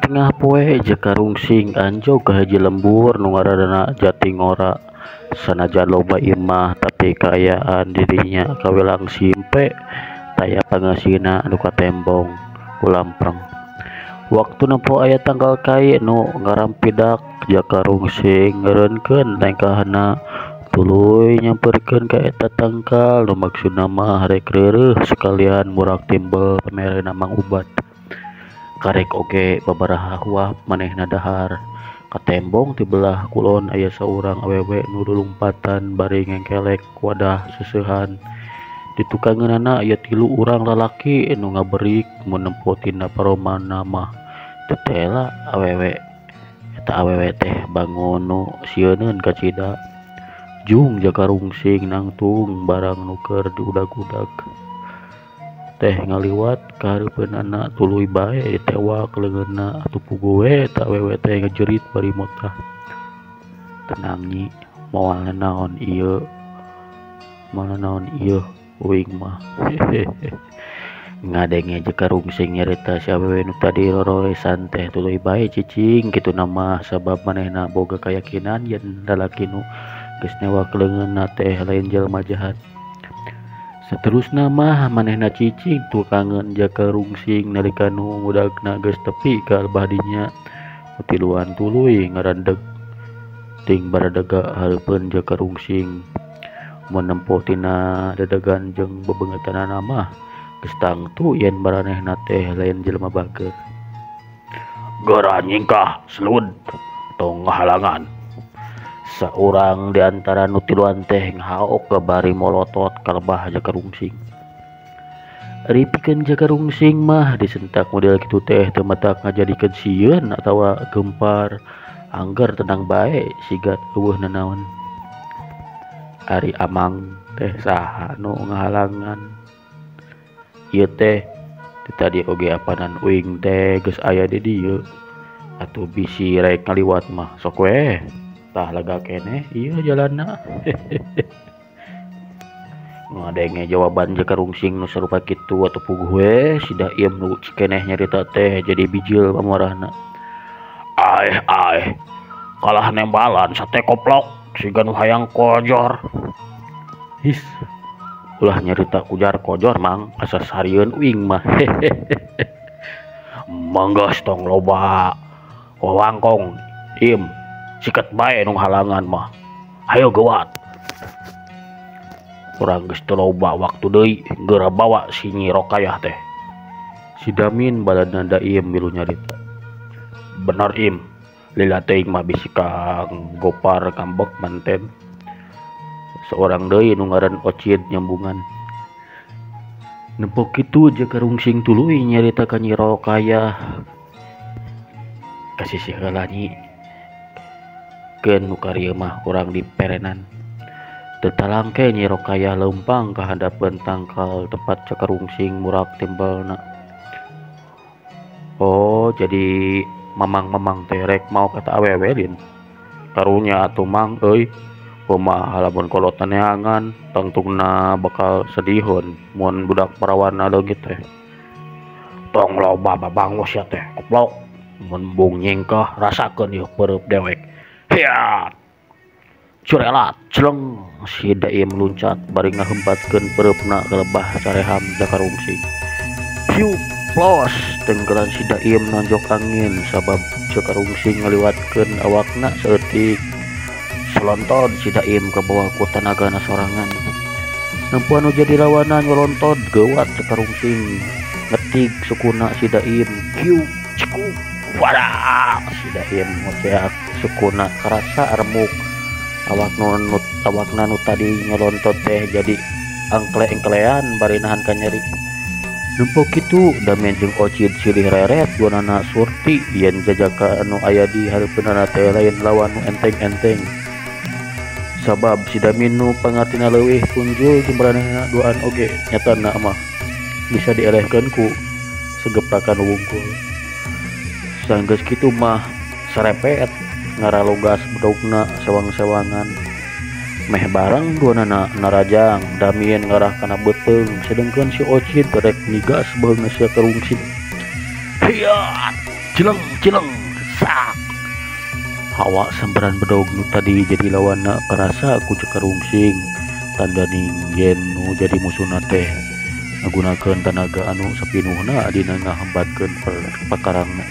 Satengah poe Jaka Rungsing anjog ka hiji lembur nu ngaranna Jatingora. Sanajan loba imah tapi kaayaan di dinya kawilang simpe taya pangasina nu katembong ku lampreng. Waktu nempo aya tangkal kai nu ngarampidak Jaka Rungsing ngeureunkeun lengkahna tuluy nyamperkeun ka eta tangkal nu maksudna mah rek reureuh sakalian murak timbel pamerena Mang Ubat. Karek oge babaraha huap manehna dahar. Katembong ti belah kulon aya saurang awewe nu lulumpatan bari ngengkelek wadah seuseuhan. Di tukangeunana aya tilu urang lalaki nu ngaberik mun nempo tina paromana mah teu tela awewe. Eta awewe teh bangun nu sieuneun kacida. Jung Jaka Rungsing nangtung barang nu keur diudag-udag. Teh ngaliwat ka hareupeunana tuluy bae ditewak leungeunna atuh puguh we eta awewe teh ngajerit bari motah. Tenang nyi, moal nanaon ieu. Moal nanaon ieu uing mah. Ngadenge Jaka Rungsing nyarita si awewe nu tadi roroesan teh tuluy bae cicing kituna mah sabab manehna boga kayakinan yen lalaki nu geus newak leungeunna teh lain jelema jahat. Saterusna mah manehna cicing tukangeun Jaka Rungsing nalika nu ngudagna geus tepi ka lebah dinya. Tiluan tuluy ngarandeg ting baradega hareupeun Jaka Rungsing. Mun nempo tina dedegan jeung bebeungetanana mah geus tangtu yen maranehna teh lain jelema bager. Geura nyingkah selud tong ngahalangan. Saurang di antara nu tiluan teh ngahaok bari molotot ka lebah Jaka Rungsing. Ari pikeun Jaka Rungsing mah disentak model kitu teh teu matak ngajadikeun sieun atawa gempar, angger tenang bae siga eueuh nanaon. Ari amang teh saha nu ngahalangan? Ieu teh ti tadi oge apanan uing teh geus aya di dieu. Atuh bisi rek ngaliwat mah sok we. Tah lega keneh ieu jalanna. Ngadenge jawaban Jaka Rungsing nu sarupa kitu atuh puguh we si Daim nu cikeneh nyarita teh jadi bijil pamarahna. Aeh aeh, kalah nembalan sate koplok siga nu hayang kojor. His, ulah nyarita kujar kojor mang, asa sarieun uing mah. Mangga tong loba wawangkong im. Sikat bae nu halangan mah. Hayo geuwat. Urang geus teu loba waktu deui, geura bawa si Nyi Rokayah teh. Si Damin baladna Daim milu nyarita. Bener im, lila teuing mah bisi Kang Gopar ngambek manten. Seorang deui nu ngaran Ocid nyambungan. Nempo kitu Jaka Rungsing tuluy nyarita ka Nyi Rokayah. Kasih heula nyi. Keun nu karieu mah urang diperenan. Teu talangke Nyi Rokayah leumpang ka handapeun tangkal tempat Jaka Rungsing murak timbelna. Oh, jadi mamang-mamang teh rek mau kata awewe lin. Karunya atuh mang euy. Kumaha lamun kolotna neangan tangtungna bakal sediheun mun budak parawanna leungit teh. Tong loba babangos sia teh koplok. Mun embung nyingkah rasakeun ieu peureub dewek. Hiat. Curelat celeng si Daim luncat bari ngahempatkeun peureupna ka lebah careham Jaka Rungsing. Piu plos tenggelan si Daim nonjok angin sabab Jaka Rungsing ngaliwatkeun awakna saeutik. Selonton si Daim kabawa ku tanagana sorangan. Nempo anu jadi lawanan nyolontod geuwat Jaka Rungsing ngetig sukuna si Daim. Kiu cekuk wadah si Daim ngoceak sukuna karasa remuk. Awakna nu tadi nyolontot teh jadi angkle-engklean bari nahan kanyeri. Nempo kitu Damen jeung Ocid silih reret duanana Surti yen jajaka anu aya di hareupeunana teh lain lawan nu enteng-enteng. Sabab si Damin nu pangartina leuwih punjul jeung maranehna duaan oge nyatana mah bisa dielehkeun ku segeprakan wungkul. Sanggeus kitu mah sarepet ngaralogas bedogna sewang-sewangan. Meh bareng duanana narajang Damin ngarah kana beuteung sedengkeun si Ocid rek nigas beungeut si Jaka Rungsing. Hiat Cileng cileng sak. Hawa samperan bedog nu tadi jadi lawanna karasa ku Jaka Rungsing. Tandaning yen nu jadi musuhna teh ngagunakeun tanaga anu sapinuhna dina ngahambatkeun pakarangna.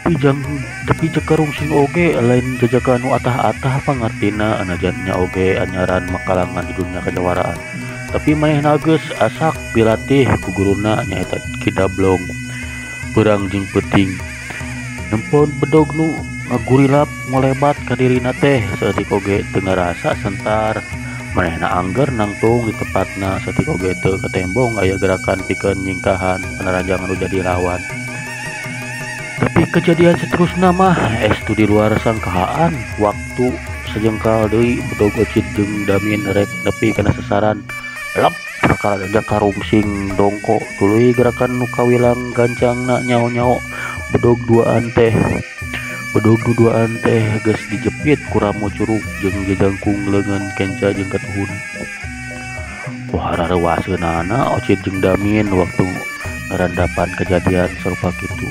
Tapi Jaka Rungsing oge lain jajaka anu atah-atah pangartina anajan nya oge anyaran makalangan di dunia kajawaraan. Tapi manehna geus asak dilatih ku guruna nyaeta Ki Dablong. Beurang jeung peuting nempon bedog nu ngagurilap ngolebat ka dirina teh saeutik oge teu ngarasa sentar. Manehna angger nangtung di tempatna saeutik oge teu katembong aya gerakan pikeun nyingkahan panarajang anu jadi lawan. Tapi kejadian seterusna mah estu di luar sangkaan. Waktu sejengkal deui bedog Ocit jeung Damin rek nepi kana sasaran. Lep perkara Jaka Rungsing dongko tuluy gerakan nu kawilang gancangna nyao-nyao bedog duaan teh. Bedog duaan teh geus dijepit ku ramo curug jeung jajangkung leungeun kenca jeung katuhun. Wah rareuwaseunana Ocit jeung Damin waktu ngarandapan kejadian sarupa kitu.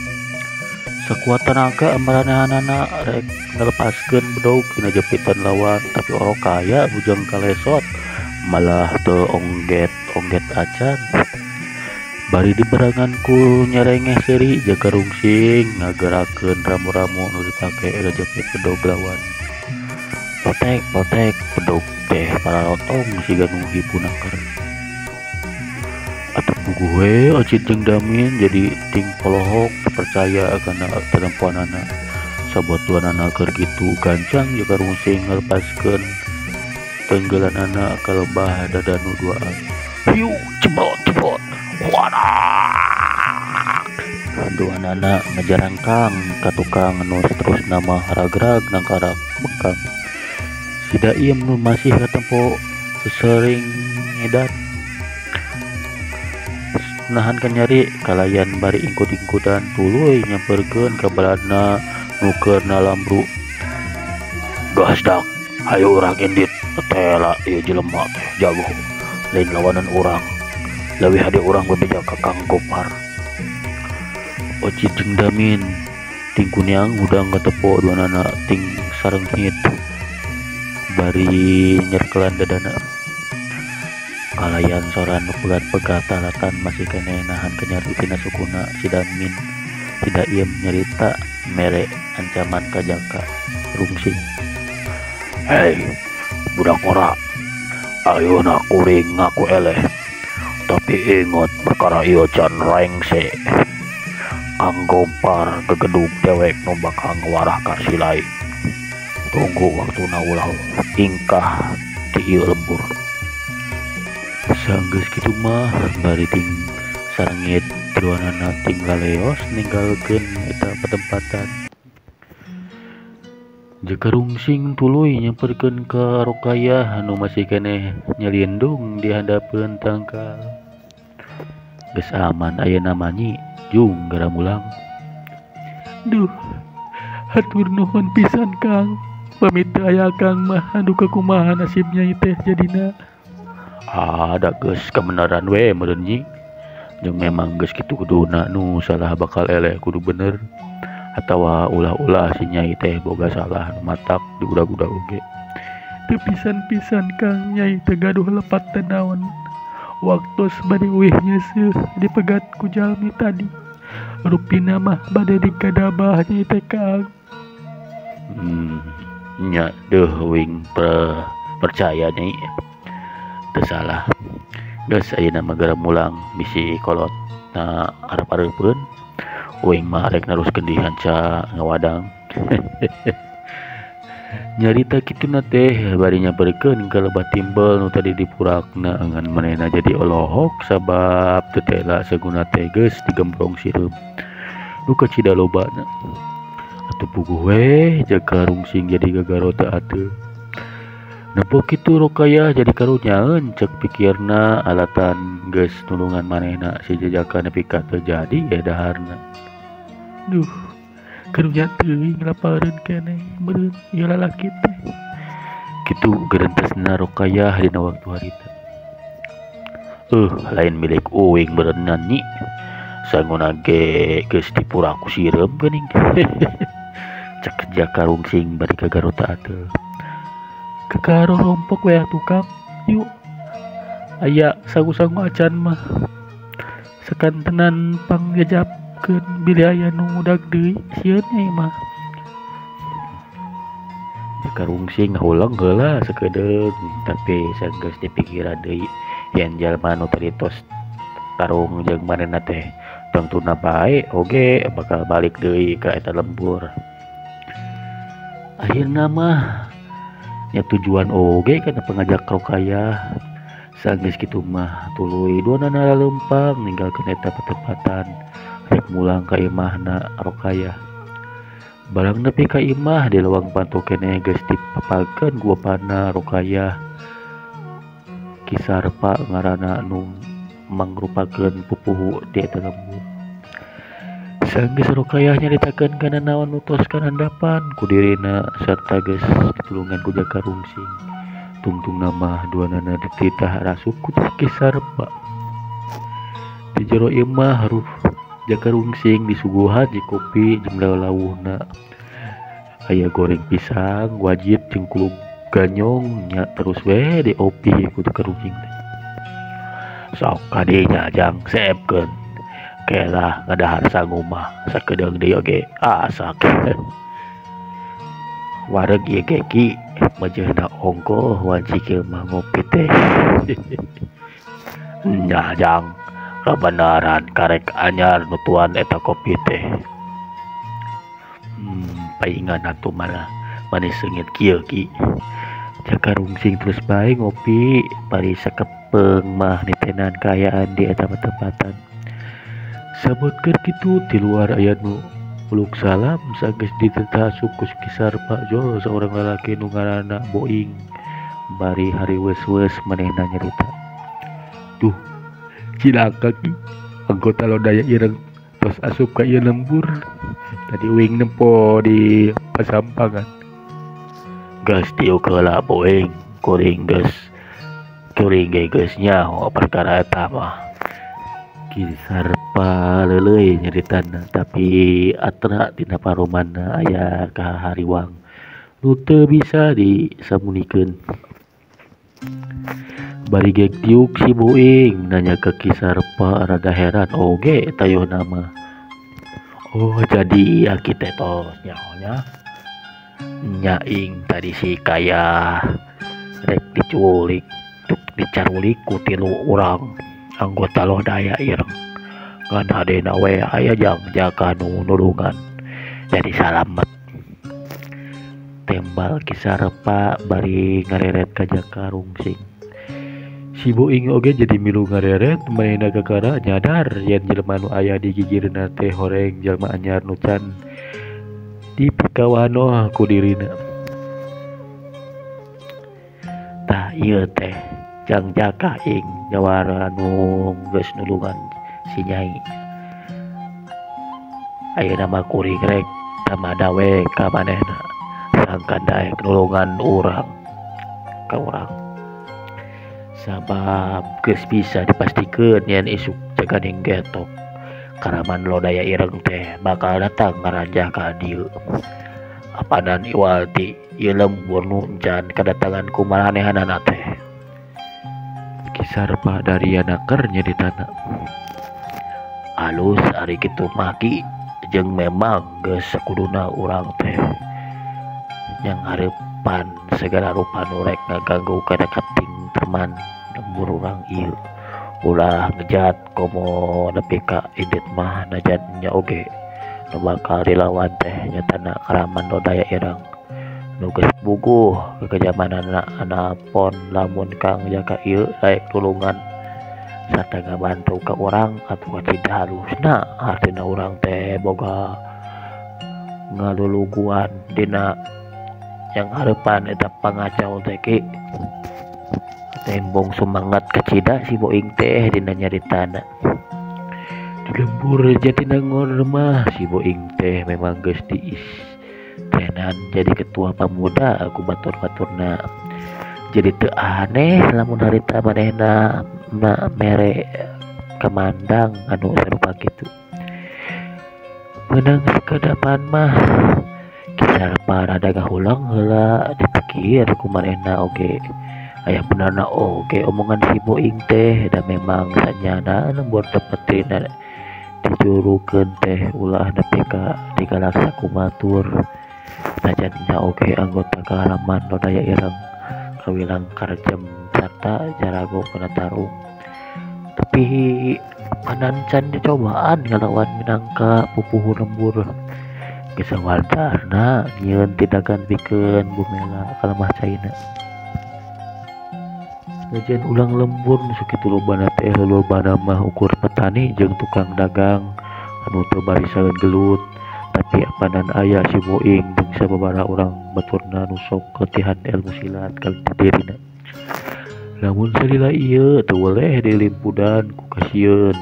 Sakuat tanaga maranehanana rek ngalepaskeun bedog tina jepitan lawan, tapi orok kaya bujang kalesot malah teu ongget-ongget acan. Bari diberangan ku nyerengeh seuri Jaka Rungsing ngagerakeun ramu-ramu nu dipake ngajepit bedog lawan. Potek-potek bedog teh pararotong siga nu hipunaker. Atuh puguh we Ocit jeung Damin jadi ting polohok percaya kana perempuanana. Sabot duanana keur kitu gancang Jaka Rungsing ngalepaskeun tenggelanana ka lebah dada nu duaan. Hiu cebrot cebrot. Warak. Duanana ngajarangkang ka tukang nu saterusna mah ragrag nangkarak bekam. Si Daim nu masih katempo sesering ngedan nahan kanyari kalayan bari ingkut-ingkutan tuluy nyamperkeun ka baladna nu keur nalambru. Gas dak, hayu urang indit tela ieu jelema teh jago lain lawanan urang. Leuwih hade urang bebeja ka Kang Gopar. Ocit jeung Damin ting kuniang hudang katepo duanana ting sarenghit bari nyerkelan dadana. Kalayan soran nu pegat-pegat talatan masih keneh nahan kanyari tina sukuna si Damin. Si Daim nyarita mere ancaman ka Jaka Rungsing. Hei budak ngora, ayeuna kuring ngaku eleh. Tapi ingat perkara ieu can rengse. Kang Gopar gegedug dewek nu bakal ngawarah ka silai. Tunggu waktuna ulah tingkah di ieu lembur. Sanggeus kitu mah bari ting sarengit duanana ting laleos ninggalkeun eta patempatan. Jaka Rungsing tuluy nyamperkeun ka Rokayah anu masih keneh nyelindung di handapeun tangkal. Geus aman ayeuna mah nyi, jung gara mulang. Duh, hatur nuhun pisan Kang. Pamit teu aya Kang mah anu kakumaha nasib nyai teh jadina. Ada geus kebenaran we meureun nyi. Jeung memang geus kitu kuduna nu salah bakal eleh kudu bener. Atawa ulah-ulah si nyai teh boga salah nu matak diudag-udag oge. Teu pisan-pisan Kang, nyai teh gaduh lepat teh naon. Waktos bade uih nyeuseuh dipegat ku jalmi tadi. Rupina mah bade dikadabah nyai teh Kang. Nya deuh wing percaya nyai. Teu salah. Geus ayeuna mah geura mulang bisi kolot na arep-areupeun. Uing mah rek naruskeun di hanca ngawadang. Nyarita kituna teh bari nyamperkeun ka lebah timbel nu tadi dipurakna ngan manehna jadi olohok sabab teu tela seguna teh geus digembrong sireum. Nu kacida lobana. Atuh puguh we Jaka Rungsing jadi gagaro teu ateu. Nempo kitu Rokayah jadi karunyaeun cek pikirna alatan geus nulungan manehna si jejaka nepi ka teu jadi ya daharna. Duh, karunya teuing lapareun keneh meureun ieu lalaki teh. Kitu gerentesna Rokayah dina waktu harita. Lain milik uing meureun nyi. Sanguna ge geus dipura ku sireum geuning. Cek Jaka Rungsing bari kagarota ateul. Kagaro rompok we atuh Kang. Yuk. Aya sangu-sangu acan mah. Sakantenan pangjajapkeun bilih aya nu ngudag deui sieun nyai mah. Jaka Rungsing ngahuleng heula sakedeung tapi sageus dipikiran deui yen jalma nu tadi tos tarung jeung manehna teh tangtuna bae oge bakal balik deui ka eta lembur. Akhirna mah nya tujuan oge kana pangajak Rokayah. Sageus kitu mah tuluy duanana laleumpang ninggalkeun eta patempatan rek mulang ka imahna Rokayah. Barang nepi ka imah di lewang panto keneh geus dipapakeun ku bapana Rokayah. Ki Sarpa ngaranna nu mangrupakeun pupuhu di eta lembur. Sageus Rokayah nyaritakeun kana naon nu tos karandapan ku dirina sarta geus ditulungan ku Jaka Rungsing. Tungtungna mah duanana dititah rasup ku Ki Sarpa. Di jero imah Jaka Rungsing disuguhan jeung kopi jeung lawuhna. Aya goreng pisang, wajib jeung kulub ganyong nya terus we diopi ku Jaka Rungsing teh. Sok kadinya jang seepkeun. Kelah ngadahar sangu mah sakedeung deui oge asak. Wareg ieu ge ki mejeuna ongkoh wanci kieu mah ngopi teh. Nya jang kabenaran karek anyar nutuan eta kopi teh. Paingan atuh malah manis seungit kieu ki. Jaka Rungsing terus bae ngopi bari sakepeung mah nitenan kaayaan di eta patempatan. Sabotkeun kitu ti luar aya nu uluk salam sageus dititah asup ku Ki Sarpa jol saurang lalaki nu ngaranna Boing bari hariweus-weus manehna nyarita. Duh, cilaka ki anggota Lodaya Ireng tos asup ka ieu lembur. Tadi uing nempo di pasampangan. Geus diuk heula Boing, kuring geus kuring ge geus nyaho perkara eta mah. Ki Sarpa leuleuy nyaritana tapi atra tina parumanna aya kahariwang nu teu bisa disamunikeun. Bari geuk diuk si Boing nanya ka Ki Sarpa rada heran oge tayuhna mah. Oh jadi ya kita tos nyaho nya. Nyaing tadi si Kaya rek diculik tuk dicarulik ku tilu urang anggota Lodaya Ireng. Ngan hadena we aya jang Jaka nu nulungan jadi salamet. Tembal Ki Sarpa bari ngareret ka Jaka Rungsing. Si Boing oge jadi milu ngareret manehna kakara nyadar yen jelema nu aya di gigirna teh horeng jelema anyar nu can dipikawanoh ku dirina. Tah ieu teh jang Jaka ing nyawara nu geus nulungan si Nyai. Ayeuna mah kuring rek tamada we ka manehna sangkan daek nulungan urang ka urang. Sabab geus bisa dipastikeun yen isuk jaganing getok karaman Lodaya Ireng teh bakal datang ngaranjah ka dieu. Apanan iwal ti ieu lembur nu encan kadatangan ku maranehanana teh. Ki Sarpa dariana keur nyaritana. Alus ari kitu mah ki jeung memang geus sakuduna urang teh yang hareupan segala rupa nu rek ngaganggu kana kating teman lembur urang ieu. Ulah ngejat komo nepi ka indit mah najan nya oge nu bakal dilawan teh nyatana karaman Lodaya Ireng nu geus buguh kekejamanana anapon lamun Kang Jaka ieu daek tulungan sarta ngabantu ka urang atuh kacida halusna artina urang teh boga ngaluluguan dina yang hareupan eta pangacau teh ki. Tembong semangat kacida si Boing teh dina nyaritana. Di lembur Jatinangor mah si Boing teh memang geus diis tenan jadi ketua pemuda ku batur-baturna. Jadi teu aneh lamun harita manehna na mere kamandang anu sarupa kitu. Meunang sakedapan mah Ki Sarpa rada ngahuleng heula dipikir ku manehna oge. Aya benerna oge omongan si Boing teh da memang sanyana lembur tepetina dijurukeun teh ulah nepi ka digalaksa ku batur. Najan nya oge anggota kaharaman Lodaya Ireng kawilang karjem sarta jarago kana tarung. Tapi panan can dicobaan ngalawan minangka pupuhu lembur. Geus sawardarna nyieun tindakan pikeun bumela kalemah caina. Najan ulang lembur nu sakitu lobana teh lolobana mah ukur petani jeung tukang dagang anu teu barisaeun gelut. Tapi apanan aya si Boing jeung sababaraha urang baturna nu sok latihan ilmu silat kalintah dirina. Lamun salila ieu teu weleh dilimpudan ku kasieun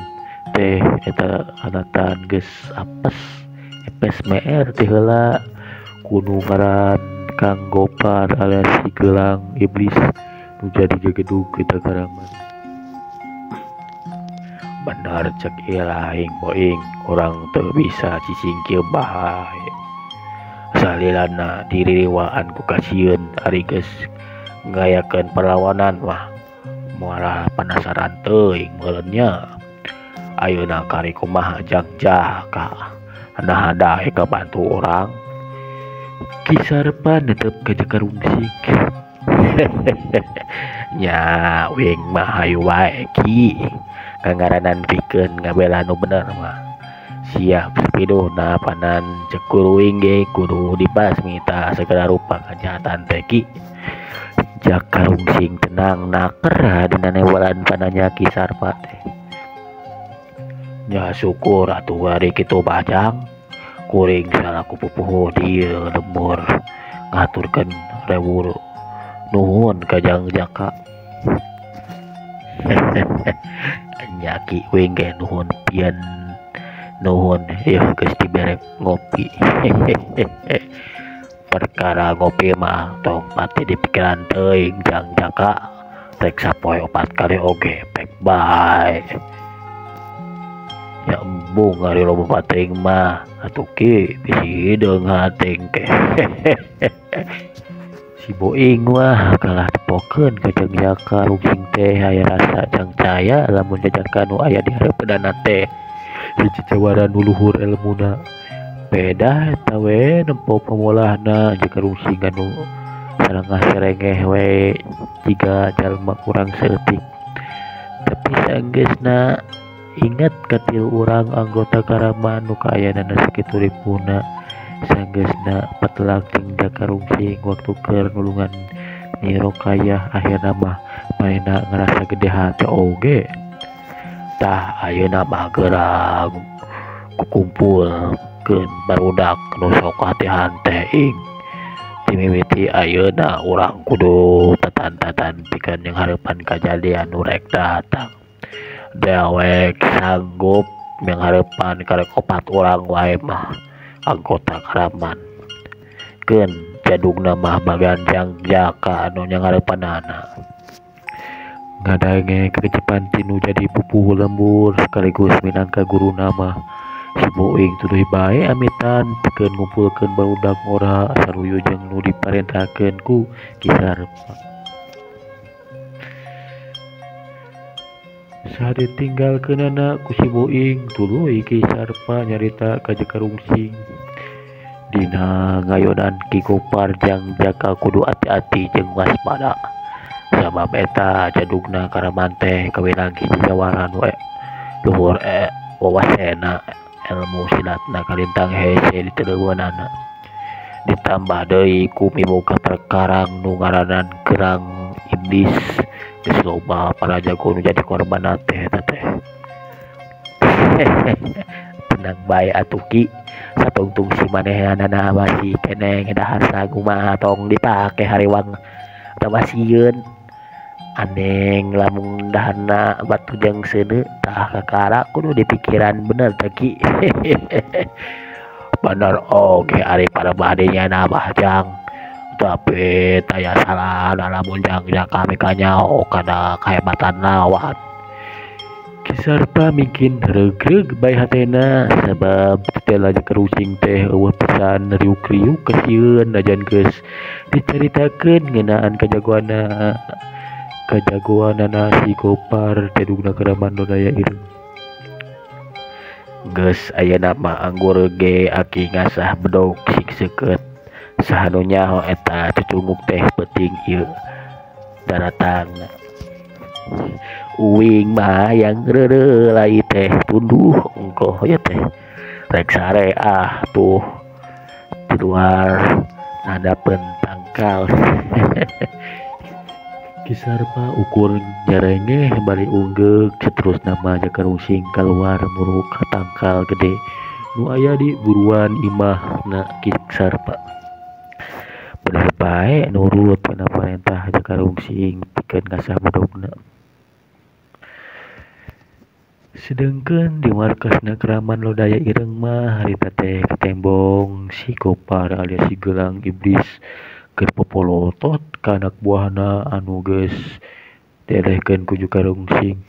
teh eta alatan geus apes epes meer ti heula ku nu ngaran Kang Gopar alias si Gelang Iblis nu jadi gegedug kita karaman. Bener cek ilaing Boing, urang teu bisa cicing kieu bae. Salilana diririwaan ku kasieun ari geus ngayakeun perlawanan mah moal panasaran teuing meureun nya. Ayeuna kari kumaha Jang Jaka naha daek kabantu urang. Ki Sarpa netep ka Jaka Rungsing. Nya wing mah hayu wae ki. Kangaranan pikeun ngabela nu bener mah. Siap sapiduhna panan cek guru wing ge kudu dibasmi tah sagala rupa kajahatan teh ki. Jaka Rungsing tenang naker dina newalan pananya Ki Sarpa teh. Nya syukur atuh ari kitu bajang. Kuring salaku pupuhu dieu lembur ngaturkeun rewu nuhun ka Jang Jaka. Nya ki wing ge nuhun pian nuhun yeuh geus dibere ngopi. Perkara ngopi mah tong pati dipikiran teuing Jang Jaka. Rek sapoe opat kali oge pek bae. Ya embung ari loba pateng mah atuh ki bisi hideung hateng teh. Si Boing mah kalah tepokeun ka Jang Jaka Rungsing teh aya rasa cangcaya lamun jajaka nu aya di hareupeunana teh. Hiji jawara nu luhur elmuna. Beda eta we nempo pamolahna Jaka Rungsing anu sarengah serengeh we jiga jalma kurang saeutik. Tapi saenggeusna ingat ka tilu urang anggota karaman nu kaayaanana sakitu ripuna. Saenggeusna patelak jeung Jaka Rungsing waktu keur nulungan Nyi Rokayah akhirna mah manehna ngarasa gede hate oge. Tah ayeuna mah geura kukumpulkeun barudak nu sok latihan teh ing. Timimiti ayeuna urang kudu tatan-tatan pikeun nyanghareupan kajadian nu rek datang. Dewek sanggup nyanghareupan karek opat urang wae mah anggota karaman. Keun jadugna mah bagian Jang Jaka anu nyanghareupanana. Ngadenge kekecepan tinu jadi pupuhu lembur sekaligus minangka guruna mah. Si Boing tuluy bae amitan pikeun ngumpulkeun barudak ngora saruyu jeung nu diparentakeun ku Ki Sarpa. Saditinggalkeunana ku si Boing tuluy Ki Sarpa nyarita ka Jaka Rungsing. Dina ngayonan Ki Gopar Jang Jaka kudu ati-ati jeung waspada. Sabab eta jadugna karaman teh kawilang hiji jawara nu luhur wawasena ilmu silatna kalintang hese diteuleunana. Ditambah deui ku miboga perkara nu ngaranan Gerang Iblis geus loba para jago nu jadi korbanna teh eta teh. Tenang bae atuh ki, satungtung si manehanana masih keneh dahar sagu mah tong dipake hariwang atawa sieun. Aneng lamun daharna batu jeung seuneu tah kakara kudu dipikiran bener teh ki. Bener oge ari parabadinya nabah Jang. Tapi taya salah lamun Jang Jaka mikanyaho kana kahebatan lawan. Ki Sarpa mingkin regreg bae hatena sabab tetela Jaka Rungsing teh eueuh pisan riuk-riuk kasieun najan geus dicaritakeun ngeunaan kajagoanana si Gopar tedungna Karaman Lodaya Ireng. Geus ayeuna mah anggur ge aki ngasah bedog sing seukeut saha nu nyaho eta cucunguk teh peuting ieu daratangna. Uing mah yang reureuh teh tunduh ongkoh ya teh rek sare ah tuh di luar nadapeun tangkal. Ki Sarpa ukur nyarengeh bari unggeuk saterusna mah Jaka Rungsing kaluar muruk ka tangkal gede nu aya di buruan imahna Ki Sarpa. Bener bae nurut kana parentah Jaka Rungsing pikeun ngasah bedogna. Sedengkeun di markasna Keraman Lodaya Ireng mah harita teh katembong si Gopar alias si Gelang Iblis keur popolotot ka anak buahna anu geus dielehkeun ku Jaka Rungsing.